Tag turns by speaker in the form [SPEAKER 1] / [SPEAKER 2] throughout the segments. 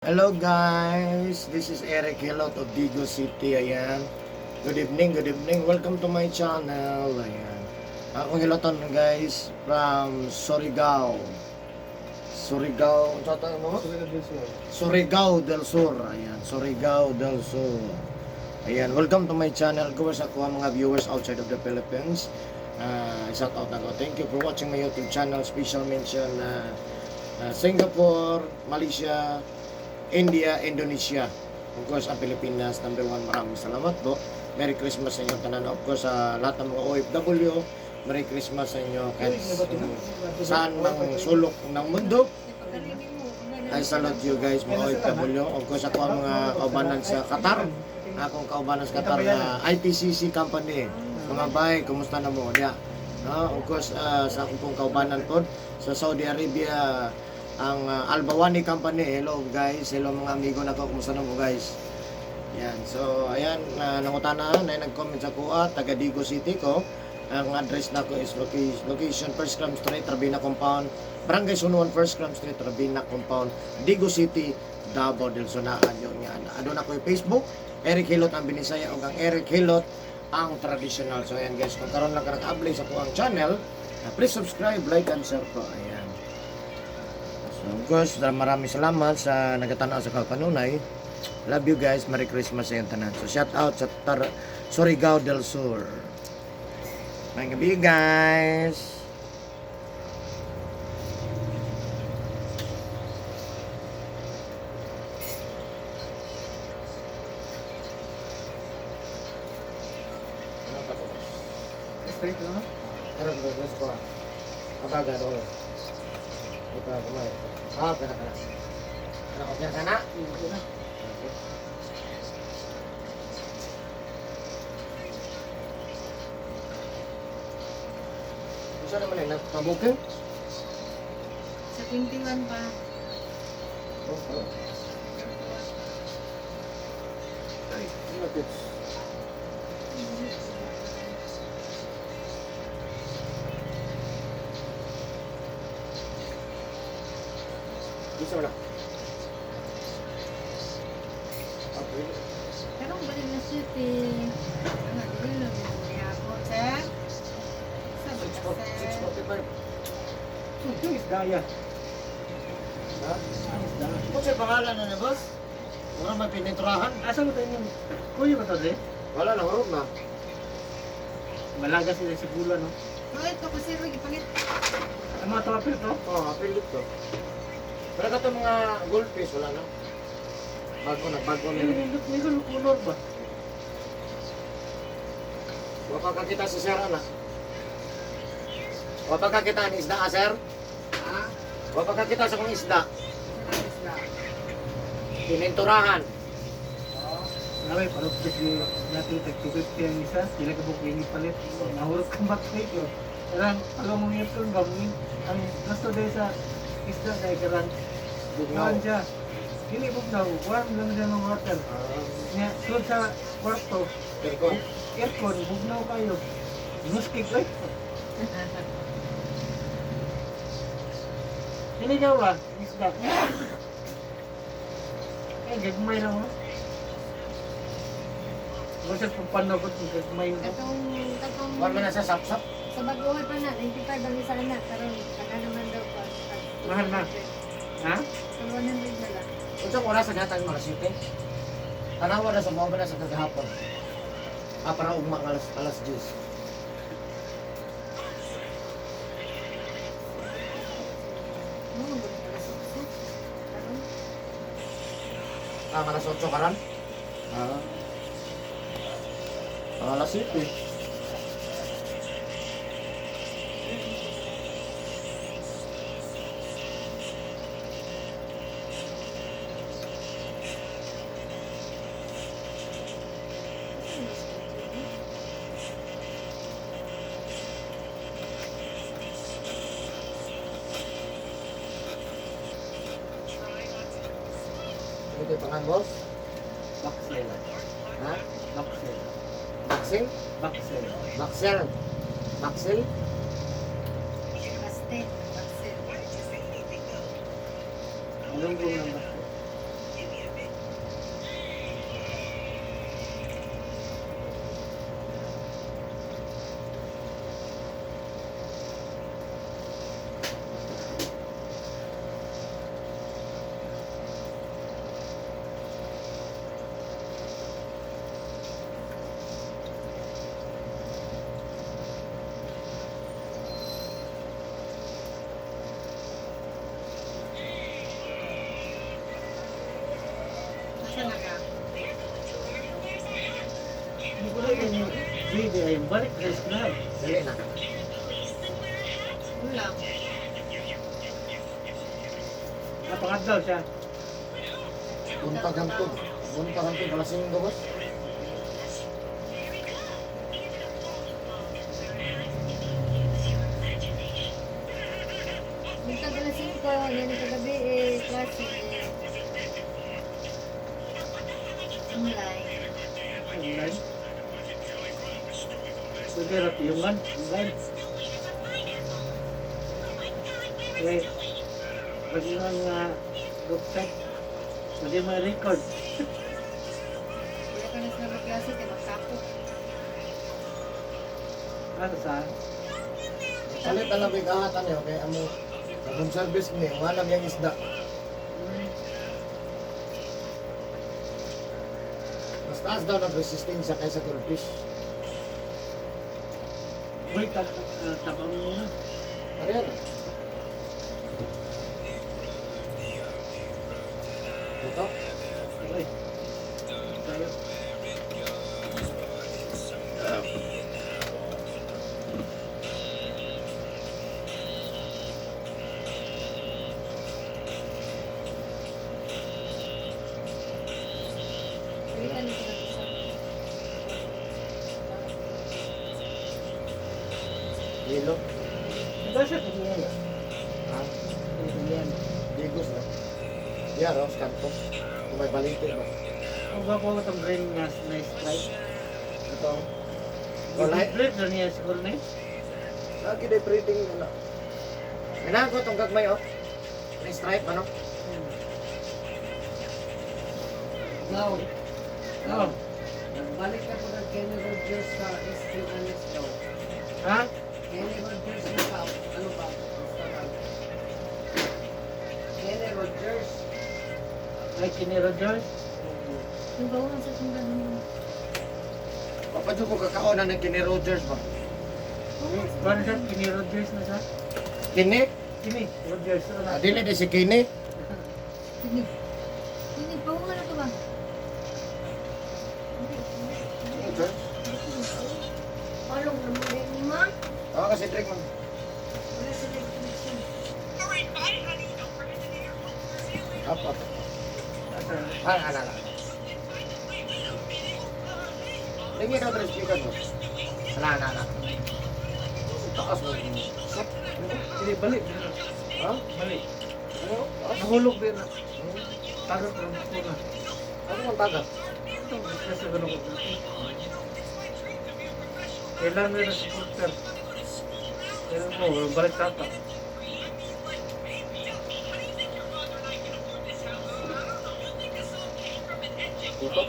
[SPEAKER 1] Hello guys, this is Eric Hilot of Digos City. Ayan. Good evening, good evening. Welcome to my channel. Ayan. Akong hiloton, guys, from Surigao. Surigao, ano tawag mo? Surigao del Sur. Ayan, Surigao del Sur. Ayan, welcome to my channel. Guys, ako ang mga viewers outside of the Philippines. Shout out ako. Thank you for watching my YouTube channel. Special mention Singapore, Malaysia, India, Indonesia. Of course, ang Pilipinas, number one. Maraming salamat po. Merry Christmas sa inyong tanan. Of course, sa lahat ng mga OFW, Merry Christmas sa inyo. Kahit saan mang sulok ng mundo. I salute you guys, mga OFW. Of course, ako ang mga kaubanan sa Qatar. Akong kaubanan sa Qatar na ITCC company. Mga bay, kumusta na mo? Yeah. No, of course, sa akong pong kaubanan po sa Saudi Arabia, ang Albawani Company. Hello guys, hello mga amigo nako, kumusta na mo, guys? Yan. So, ayan, nangutana na nag-comment sa kuha, taga Digos City ko. Ang address nako is location First Cram Street, Rabina Compound, Barangay Sunuan, First Cram Street, Rabina Compound, Digos City, Davao del Sur. Naan yun nga. Aduna ko yung Facebook, Eric Hilot ang Binisaya o ang Eric Hilot ang traditional. So ayan guys, kung karon lang ka nag-apply sa kuang channel, please subscribe, like, and share po. Ayan. So of course, maraming salamat sa nagatanaw sa kapanunay. Love you guys. Merry Christmas sa inyong tanan. So shout out sa Surigao del Sur. Maayong gabi, guys. Ano pa to?
[SPEAKER 2] Straight lang, no?
[SPEAKER 1] Pero guys ko. Kabaga do. Ito kumay. Ah, kana kana. Kana ko kana. Okay. Isa naman eh, nagpabuking?
[SPEAKER 3] Sa 21 pa.
[SPEAKER 1] Oh. Ay, ano tips? Bisa mo na. Ah, pwede.
[SPEAKER 3] Pero ang balik na city. Ano, dili lang yung ako, sir. Sa ba, sir?
[SPEAKER 1] 6:45.
[SPEAKER 2] Yung isda ya.
[SPEAKER 1] Ha?
[SPEAKER 2] Ang isda.
[SPEAKER 1] Kung sa pangalan na ni boss? Wala may pininturahan.
[SPEAKER 2] Asa mo tayo yung kuya ba to, de?
[SPEAKER 1] Wala na, hurot na.
[SPEAKER 2] Malaga sila sa gula, no?
[SPEAKER 3] Oh, ito kasi ro gipalit.
[SPEAKER 2] Ang mga tawapil to?
[SPEAKER 1] Oo, oh, apilit to. Pero kato mga goldfish, wala na. Bago na, bago na.
[SPEAKER 2] May may kulor ba?
[SPEAKER 1] Wala pa kakita si sir, ana. Wala pa kakita ni isda, ah, sir?
[SPEAKER 3] Ha?
[SPEAKER 1] Wala pa kakita sa kong isda.
[SPEAKER 3] Sa isda.
[SPEAKER 1] Pininturahan.
[SPEAKER 2] Naway, palugpis ni natin tag 250 ang isa. Sila ka buk yung ipalit. Nahurot kang batay ko. Karang palong ito ba? Ang gusto dahil sa isda dahil karang
[SPEAKER 1] Bugnaw.
[SPEAKER 2] kuwan siya. Dili bugnaw, warm lang siya ng water.
[SPEAKER 1] Ah,
[SPEAKER 2] Nya, sulod sa kwarto,
[SPEAKER 1] aircon.
[SPEAKER 2] Aircon, bugnaw kayo. Muskik, oy. Sinigaw ba? Isda. Eh, gagmay lang mo. Basta pagpanabot ng gagmay mo.
[SPEAKER 3] Katong katong
[SPEAKER 1] Wala man na sa sapsap.
[SPEAKER 3] sa baguhan pa na 95 ang isa na karon saka naman daw pa.
[SPEAKER 2] Mahal na. Ha?
[SPEAKER 3] Sa 100 na lang.
[SPEAKER 1] Unsang oras sa gatang mga city? Tanawa na sa mga na sa kagahapon. Ah, para ugma ang alas 10.
[SPEAKER 3] Mo mo alas 8. Karon
[SPEAKER 1] Ah, alas 8 karan? Ah. Alas 7. Ito yung pangan, boss?
[SPEAKER 2] Baksel.
[SPEAKER 1] Ha?
[SPEAKER 2] Baksel.
[SPEAKER 1] Boxing?
[SPEAKER 2] Baksel.
[SPEAKER 1] Boxer? Boxel?
[SPEAKER 3] Baste, bakse.
[SPEAKER 2] Malunggong ng baksel. Di ay balik sa eskwelahan.
[SPEAKER 1] Dili na.
[SPEAKER 3] Wala.
[SPEAKER 2] Napakadlaw siya.
[SPEAKER 1] Buntag ang to. Buntag ang to. Alas 5, boss.
[SPEAKER 3] Buntag alas 5, yan kagabi eh, klase eh. Online.
[SPEAKER 2] Online. Pwede ra tiyungan. Online. Eh, pag yung nga group chat, pwede ma-record.
[SPEAKER 3] Wala ka na sa mga klase, kaya magkapo.
[SPEAKER 2] Ano sa?
[SPEAKER 1] Palit na lang bigahatan eh, okay? Amo, room service ni, wala yung isda. Mas taas daw ng resistensya kaysa goldfish.
[SPEAKER 2] Uy, tapang mo na.
[SPEAKER 1] Ano yan? Ito?
[SPEAKER 2] Okay. Tayo.
[SPEAKER 3] Balikan nito na isa.
[SPEAKER 1] Yelo?
[SPEAKER 2] Ito siya, tingnan.
[SPEAKER 1] Ha?
[SPEAKER 2] Tingnan.
[SPEAKER 1] Digos na. Yeah, Ross Cantos. Kung may balite ba?
[SPEAKER 2] Ang gwapo ko itong green nga na stripe.
[SPEAKER 1] Ito. Wala.
[SPEAKER 2] Blip na niya siguro na eh.
[SPEAKER 1] Lagi day breeding na. Ganahan ko itong gagmay oh. May stripe ano?
[SPEAKER 4] Now,
[SPEAKER 2] Oo.
[SPEAKER 4] nagbalik ako ng Kenny Rogers sa SM Annex daw.
[SPEAKER 2] Ha?
[SPEAKER 4] Kenny Rogers na sa, ano ba? Instagram. Kenny Rogers.
[SPEAKER 2] Ay, Kenny Rogers.
[SPEAKER 3] Yung baon sa itong ganun.
[SPEAKER 1] Papadyo ko kakaonan ng Kenny Rogers ba?
[SPEAKER 2] Paano siya? Kenny Rogers na siya?
[SPEAKER 1] Kenny?
[SPEAKER 2] Kenny Rogers. Ano na?
[SPEAKER 1] Ah, dili di si Kenny.
[SPEAKER 3] Tinig. Tinig, paungan na to ba? Hindi, hindi.
[SPEAKER 1] Rogers?
[SPEAKER 3] Palong naman eh, ni ma.
[SPEAKER 1] Oo, kasi drink man.
[SPEAKER 3] Wala sa leg connection.
[SPEAKER 1] Up, up.
[SPEAKER 2] Asa?
[SPEAKER 1] Ah, ala, ala. Tingin ka tres speaker mo. Ala, ala, ala. Taas mo. Sap.
[SPEAKER 2] Hindi, balik.
[SPEAKER 1] Ha?
[SPEAKER 2] Balik.
[SPEAKER 1] Ano? Taas?
[SPEAKER 2] Nahulog din na.
[SPEAKER 1] Hmm?
[SPEAKER 2] Tagak lang ko na.
[SPEAKER 1] Ano kang taga?
[SPEAKER 2] Ito, kasi ganun ko. Kailan na supporter? Kailan mo, balik tata.
[SPEAKER 1] Dito?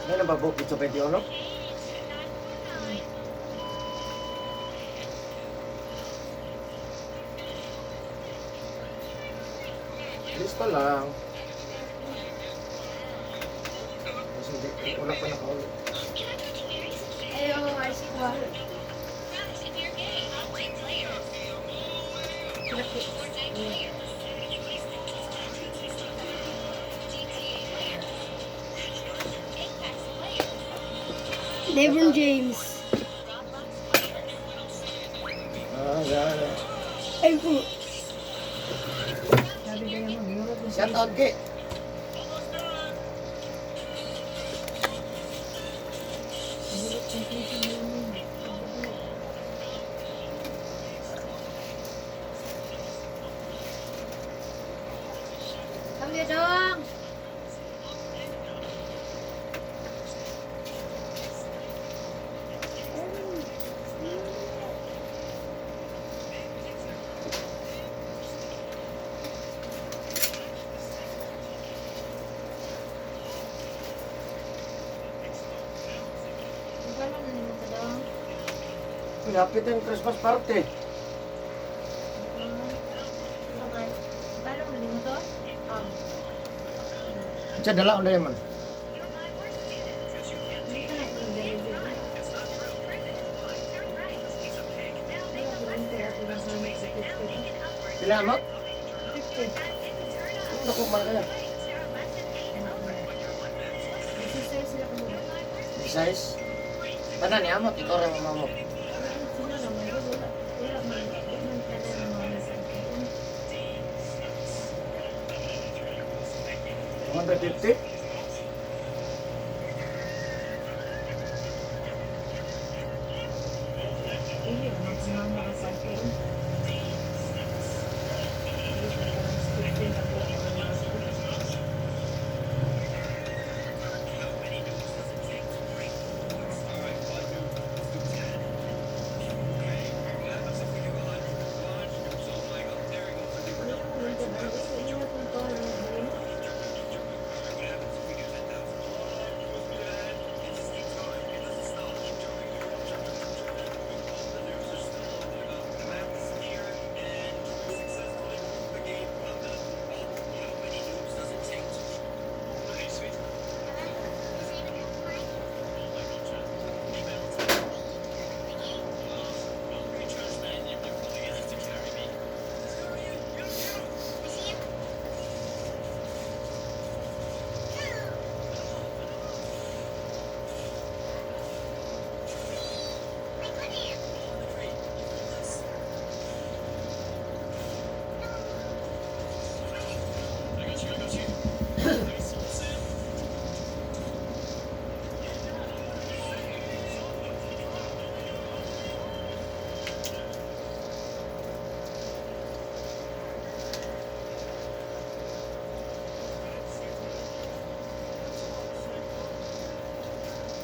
[SPEAKER 1] Ano ba book? Ito 21? Lista lang. Kasi hindi, wala pa nakauli.
[SPEAKER 3] Ayaw, ice ko. Laki.
[SPEAKER 5] LeBron James.
[SPEAKER 1] Ah, yeah.
[SPEAKER 5] Ay po.
[SPEAKER 3] Sabi
[SPEAKER 1] Shout out ke.
[SPEAKER 3] Kami dong. Wala na nimo ka dong.
[SPEAKER 1] Lapit ang Christmas party.
[SPEAKER 3] Balong na nimo to?
[SPEAKER 1] Sa dala unday man.
[SPEAKER 3] Hindi ka na itong delivery.
[SPEAKER 1] Sila mo? Ano ko man kaya?
[SPEAKER 3] Sisay sila ko mo.
[SPEAKER 1] Size. Tanan ni amot ikaw ra mama mo.
[SPEAKER 3] Sila naman, wala. Wala man. Di man tanan mga nasa akin.
[SPEAKER 1] 150?
[SPEAKER 3] Iyo, magmama ka sa akin. Hindi ko parang 15 ako ang mga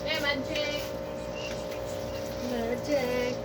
[SPEAKER 4] Hey, magic!
[SPEAKER 3] Magic.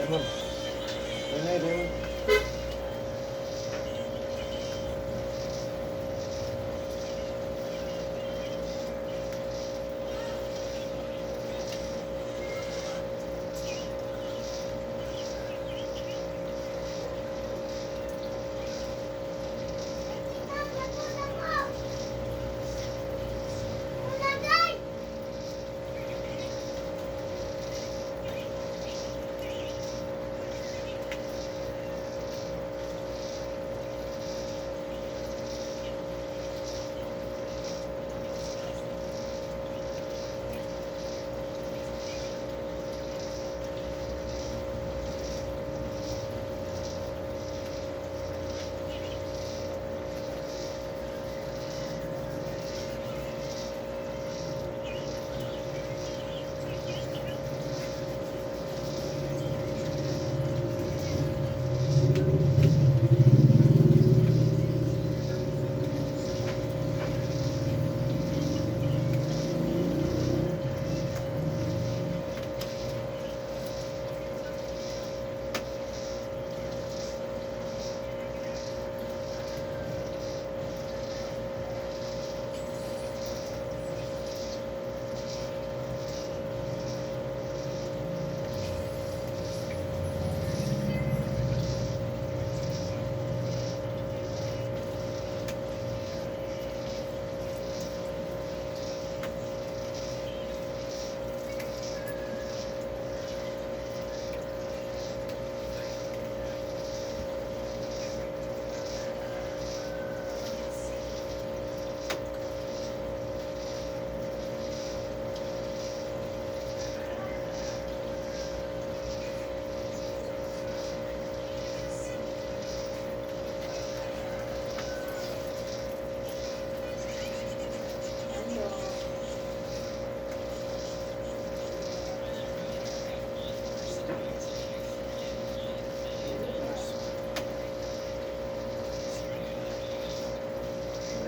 [SPEAKER 1] Diamond. Ayun na, diamond.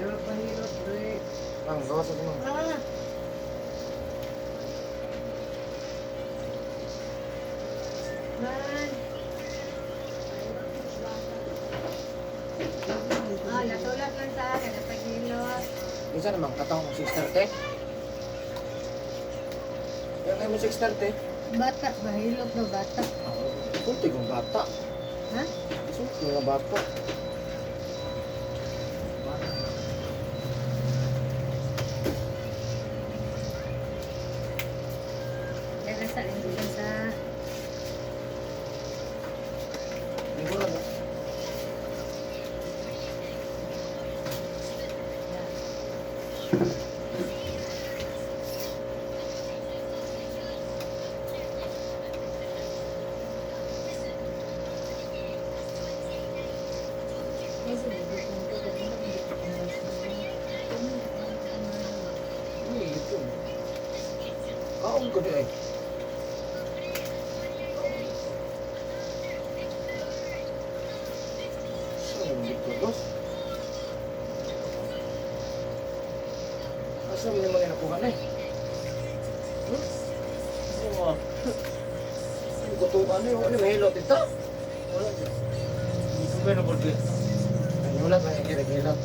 [SPEAKER 4] Pero pahirot, Dre.
[SPEAKER 1] Mang, gawas ako, mang.
[SPEAKER 3] Ah, Man. Ah, latulat lang sa akin. Napagilot.
[SPEAKER 1] Minsan naman, katong 6:30. Kaya kayo mo 6:30.
[SPEAKER 3] Bata, bahilot no bata.
[SPEAKER 1] Sulti kong bata.
[SPEAKER 3] Ha?
[SPEAKER 1] Sulti nga bata.
[SPEAKER 3] Dahil sa linggo sa.
[SPEAKER 1] Linggo lang. Ah. Uy, ito. Kaon ko di ay. Saan ang dito, dos? Asa mo naman nakuha na eh? Hmm? Ano mo? Ang kutukan na yun. Ano, mahilot ito?
[SPEAKER 2] Wala siya. Hindi ko ba na
[SPEAKER 1] Ay, wala pa yung hilot.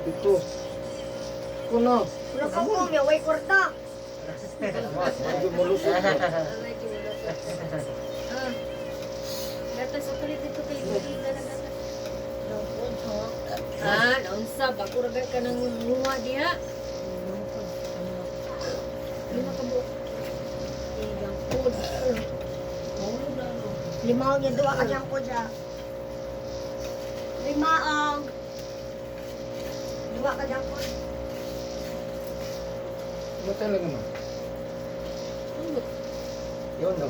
[SPEAKER 1] Ito. Kuno.
[SPEAKER 5] Wala ka ko, may kwarta.
[SPEAKER 1] Medyo malusot ko.
[SPEAKER 3] Ah. Gatas, ulit dito kay Gita na gatas. Ah, naunsa, bago ra ka nang nguha diha. Lima ka buok. Igang food.
[SPEAKER 5] Lima ang duwa ka dyan po dyan. Lima ang duwa ka dyan po.
[SPEAKER 1] Ano talaga man? Yun daw.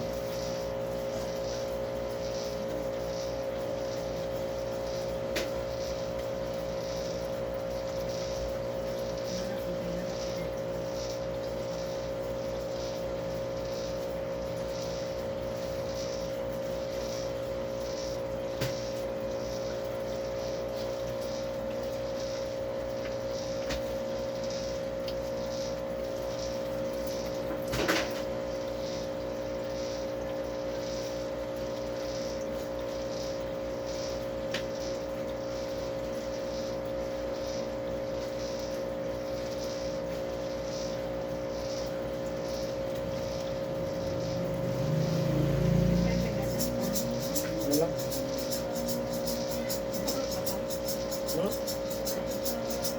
[SPEAKER 1] Hmm?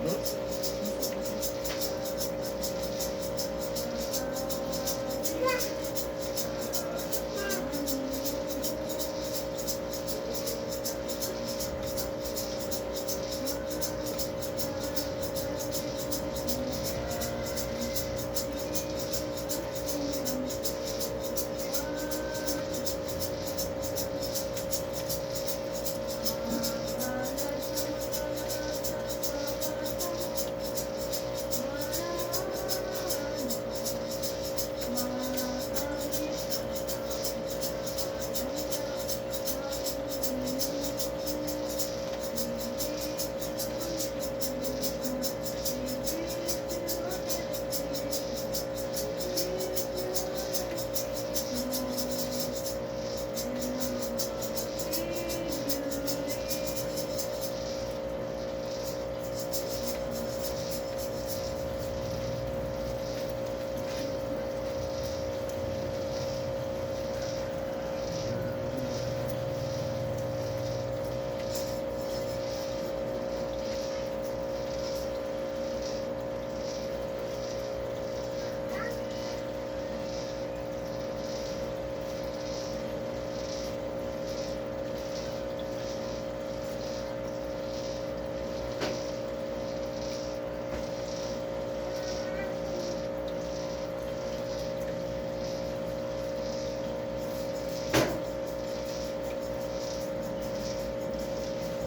[SPEAKER 1] Hmm?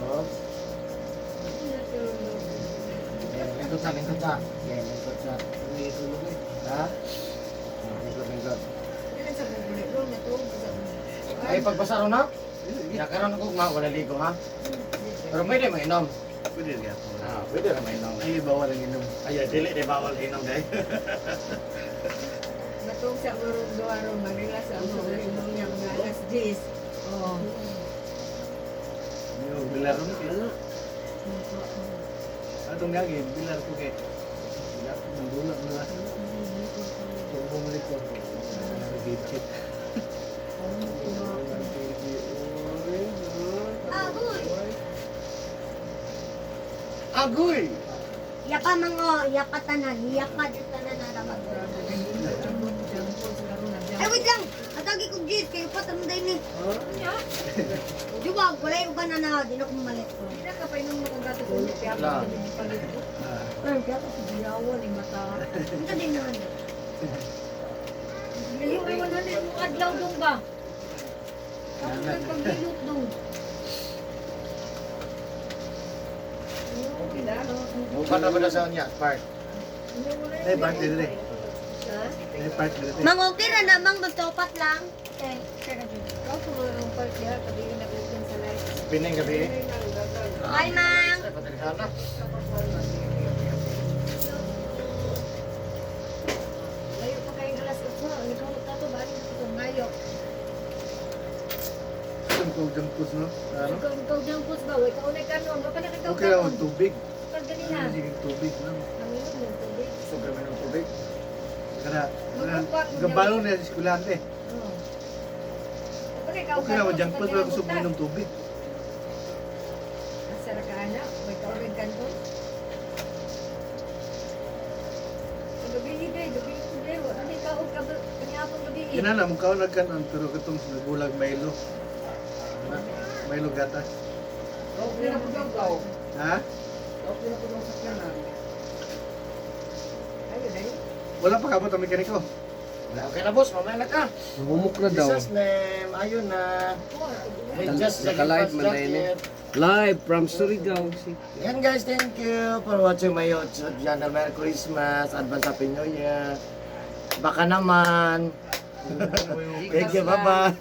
[SPEAKER 1] Oh. Eh, lingkod sa, lingkod sa. Yeah, lingkod sa. Ha? Ah, lingkod, lingkod.
[SPEAKER 3] Dili sa bubuli ron natulog sa
[SPEAKER 1] Ay, pagbasa ron na? Ya, karon ko ma, wala ligo ha. Pero pwede mainom.
[SPEAKER 2] Pwede rin ako.
[SPEAKER 1] Ah, pwede ra mainom.
[SPEAKER 2] Ay, bawal ang inom.
[SPEAKER 1] Ay, dili di bawal inom dai.
[SPEAKER 3] Matulog sa urong duha ron Manila sa amo uli mo niya mga alas 10. Oh.
[SPEAKER 2] Yung bilar mo kaya. Atong gagawin, bilar ko kay. Bilar ko, nandulak na lang. So, bumalik ko. Nag-gadget.
[SPEAKER 5] Agoy!
[SPEAKER 1] Agoy.
[SPEAKER 5] Yaka mga, yaka tanan, yaka di tanan na dapat. Ay, wait lang! Atagi ko gis, kayo pa tanong ni. Di ba, wala yung uban na na, di na kumalit ko.
[SPEAKER 3] Hindi ka pa inom mo gato sa inyo kaya
[SPEAKER 1] Wala.
[SPEAKER 3] palit ko. Pero kaya ko sa biyawan ni mata.
[SPEAKER 5] Ito din naman.
[SPEAKER 3] Yung ay 100 mo adlaw dong ba? Tapos nagpagilot dong.
[SPEAKER 1] Bukan na ba na sa niya, part.
[SPEAKER 2] Ay, part dili. Ay, part dili.
[SPEAKER 5] Mang okay ra na, mang basta upat lang. Okay, sure na.
[SPEAKER 3] Ikaw tumulong pa siya, gabi yung nag-open sa live.
[SPEAKER 1] Pining gabi.
[SPEAKER 5] Bye, mang!
[SPEAKER 1] Ay, patrihala.
[SPEAKER 3] Layo pa kayong alas 8, ikaw tato ba rin ito ngayo.
[SPEAKER 2] Itong kong junk foods, no? Ano?
[SPEAKER 3] Ikaw ikaw junk foods ba? Ikaw na kanon, baka na ikaw
[SPEAKER 2] Okay lang
[SPEAKER 3] kanon.
[SPEAKER 2] ang tubig.
[SPEAKER 3] Pag ganina.
[SPEAKER 2] Sige, tubig lang.
[SPEAKER 3] Nanginom ng tubig.
[SPEAKER 1] Sobra man ng tubig.
[SPEAKER 2] Kada, gabalo na sa eskwelahan eh.
[SPEAKER 3] Oo. Baka ikaw
[SPEAKER 2] Okay lang ang junk food, wala gusto ng tubig.
[SPEAKER 3] Asara ka ana, may kaon kanto. Gabi day, gabi day, wala ni kaon ka kanyapon gabi.
[SPEAKER 2] Kinala, mukha ko nagkanon, pero katong nagulag Milo. Milo gatas.
[SPEAKER 4] Okay na po daw daw.
[SPEAKER 2] Ha?
[SPEAKER 4] Okay na po daw sa kanan.
[SPEAKER 3] Ayo dai.
[SPEAKER 2] Wala pa kabot ang mekaniko.
[SPEAKER 1] Okay na boss, mamaya na ka.
[SPEAKER 6] Humok na daw.
[SPEAKER 1] Jesus name, ayun na. May just
[SPEAKER 6] Naka-live man na yun eh. Live from Surigao City.
[SPEAKER 1] Yan guys, thank you for watching my YouTube channel. Merry Christmas, Advance Happy New Year. Baka naman. Thank you, bye-bye.